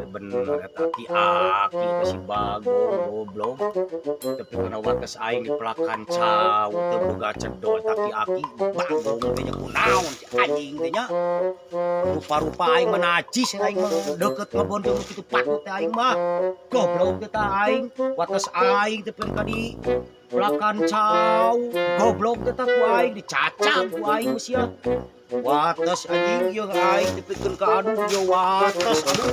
Bener-bener eta aki-aki teh si Bagong, goblok. Tapi kana wates aing dipelakan cau teu boga cedol eta aki-aki Bagong teh nya, kunaon si anjing teh nya. Rupa-rupa aing mah najis, aing mah deket ngebon teh kitu patut teh aing mah. Goblok teh tah aing, wates aing teh ka di pelakan cau. Goblok teh tah ku aing dicacag ku aing mah sia. Wates anjing ieu aing dipikeun ka aduh ieu wates, aduh,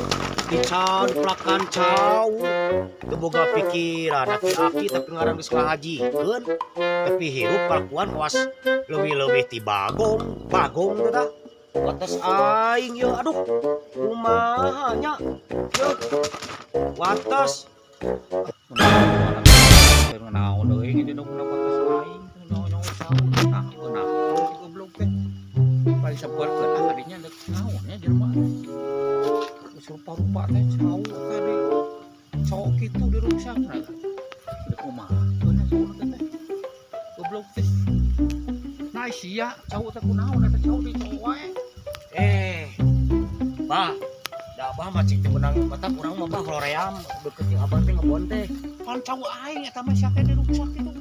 dican pelakan cau. Teu boga pikiran aki-aki, tapi ngaran geus ngahajikeun tapi hirup kalakuan kawas leuwih-leuwih ti Bagong. Bagong teh tah wates aing ieu, aduh, kumaha nya ieu wates. Naon deui ini dina wates aing nyaho cau tah kunaon si goblok teh. Paling sebarkeun ah kadinya deuk naon nya jelema. Geus rupa-rupa teh cau tadi. Cau kitu diruksakna. Deuk kumaha keun cau teh. Goblok teh. Nah sia cau teh kunaon eta cau di cau wae. Eh, Bah, da Abah mah cik teu meunang mata urang mah, Bah, hoream deket jeung Abah teh ngebon teh. Pan cau aing eta mah, sia teh diruksak kitu.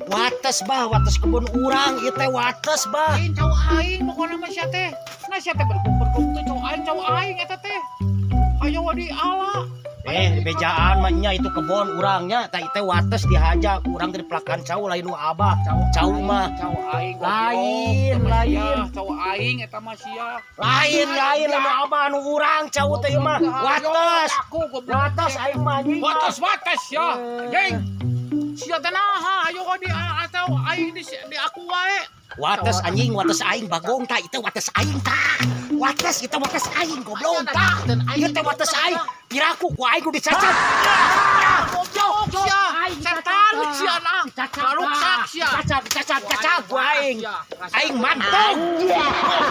Wates, Bah, wates kebun urang ieu teh wates, Bah. Lain cau aing pokona mah sia teh. Nah sia teh bergong-bergong teh cau aing eta teh. Hayo di ala. Eh, bejaan mah nya itu kebon urangnya, tah ieu teh wates dihaja ku urang teh dipelakan cau, lain nu Abah. Cau Cau mah. Cau aing. Lain, goblok. Eta mah lain. sia, cau aing eta mah sia. Lain, lain lain nu Abah, nu urang cau teh ieu mah. Wates. Aku goblok. Wates aing mah, anjing. Wates wates ya. Eh. Anjing. Sia teh naha ayo di atau aing di aku wae. Wates anjing, wates aing Bagong tah itu wates aing tah. Wates itu wates aing, goblok tah. Ieu teh wates aing. Piraku ku aing kudu dicacag. Goblok sia. Setan sia nah. Ngaruksak sia. Cacag, cacag, cacag ku aing. Aing mantong. Mantong.